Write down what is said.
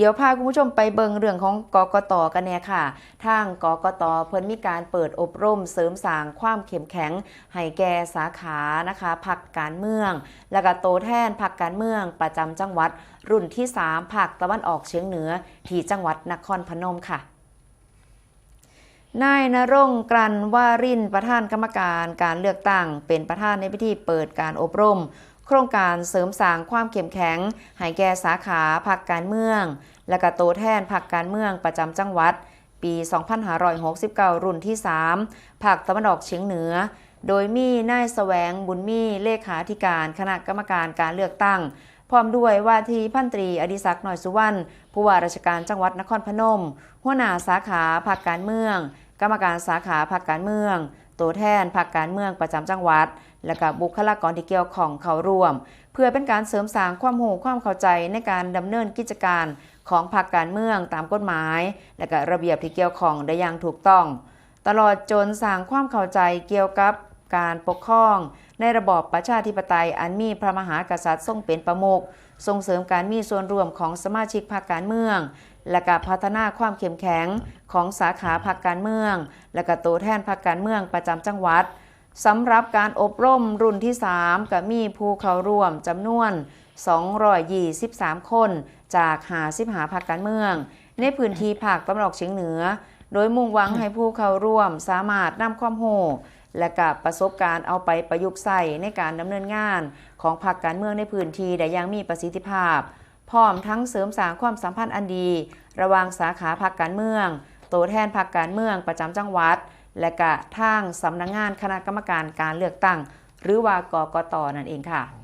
ດຽວພາຄຸນຜູ້ຊົມໄປເບິ່ງເລື່ອງຂອງ ກກຕ ກັນແດ່ຄ່ະ. ທາງ ກກຕ ເພິ່ນມີການເປີດອົບຮົມເສີມສ້າງຄວາມເຂັ້ມແຂງໃຫ້ແກ່ສາຂານະຄະ ພັກການເມືອງ ແລະກະໂຕແທນພັກການເມືອງປະຈຳຈັງຫວັດ ລຸ້ນທີສາມ ພາກຕາເວັນອອກສຽງເໜືອ ທີ່ຈັງຫວັດນະຄອນພະນົມຄ່ະ. ນາຍ ນະຣົງ ກລັນວາຣິນ ປະທານກຳມະການການເລືອກຕັ້ງ ເປັນປະທານໃນພິທີເປີດການອົບຮົມໂຄງການເສີມສ້າງຄວາມເຂັ້ມແຂງໃຫ້ແກ່ສາຂາພັກການເມືອງ ແລະກະໂຕແທນພັກການເມືອງປະຈຳຈັງຫວັດ ປີສອງພັນຫ້າຮ້ອຍຫົກສິບເກົ້າ ລຸ້ນທີສາມ ພາກຕາເວັນອອກສຽງເໜືອ ໂດຍມີນາຍ ສະແຫວງ ບຸນມີ ເລຂາທິການຄະນະກຳມະການການເລືອກຕັ້ງ ພ້ອມດ້ວຍວ່າທີ່ພັນຕຣີ ອະດິສັກ ນ້ອຍສຸວັນ ຜູ້ວ່າລາຊະການຈັງຫວັດນະຄອນພະນົມ, ຫົວໜ້າສາຂາພັກການເມືອງ, ກຳມະການສາຂາພັກການເມືອງ, ໂຕແທນພັກການເມືອງປະຈຳຈັງຫວັດ ແລະກະບຸກຄະລາກອນທີ່ກ່ຽວຂ້ອງເຂົ້າຮ່ວມ ເພື່ອເປັນການເສີມສ້າງຄວາມຮູ້ຄວາມເຂົ້າໃຈໃນການດຳເນີນກິດຈະການຂອງພັກການເມືອງຕາມກົດໝາຍ ແລະກະລະບຽບທີ່ກ່ຽວຂ້ອງໄດ້ຢ່າງຖືກຕ້ອງ. ຕະຫຼອດຈົນສ້າງຄວາມເຂົ້າໃຈກ່ຽວກັບການປົກຄອງໃນລະບອບປະຊາທິປະໄຕອັນມີພະມະຫາກະສັດຊົງເປັນປະມຸກ, ສົ່ງເສີມການມີສ່ວນຮ່ວມຂອງສະມາຊິກພັກການເມືອງ ແລະກະພັດທະນາຄວາມເຂັ້ມແຂງຂອງສາຂາພັກການເມືອງ ແລະກະໂຕແທນພັກການເມືອງປະຈຳຈັງຫວັດ. ສຳລັບການອົບຮົມລຸ້ນທີສາມ ກະມີຜູ້ເຂົ້າຮ່ວມຈຳນວນສອງຮ້ອຍຊາວສາມຄົນ ຈາກຫ້າສິບຫ້າພັກການເມືອງ ໃນພື້ນທີ່ພາກຕາເວັນອອກສຽງເໜືອ ໂດຍມຸ່ງຫວັງໃຫ້ຜູ້ເຂົ້າຮ່ວມສາມາດນຳຄວາມຮູ້ ແລະກະປະສົບການເອົາໄປປະຍຸກໃຊ້ໃນການດຳເນີນງານຂອງພັກການເມືອງໃນພື້ນທີ່ໄດ້ຢ່າງມີປະສິດທິພາບ, ພ້ອມທັງເສີມສ້າງຄວາມສຳພັນອັນດີລະຫວ່າງສາຂາພັກການເມືອງ, ໂຕແທນພັກການເມືອງປະຈຳຈັງຫວັດ ແລະກະທາງສຳນັກງານຄະນະກຳມະການການເລືອກຕັ້ງ ຫຼືວ່າ ກກຕ ນັ້ນເອງຄ່ະ.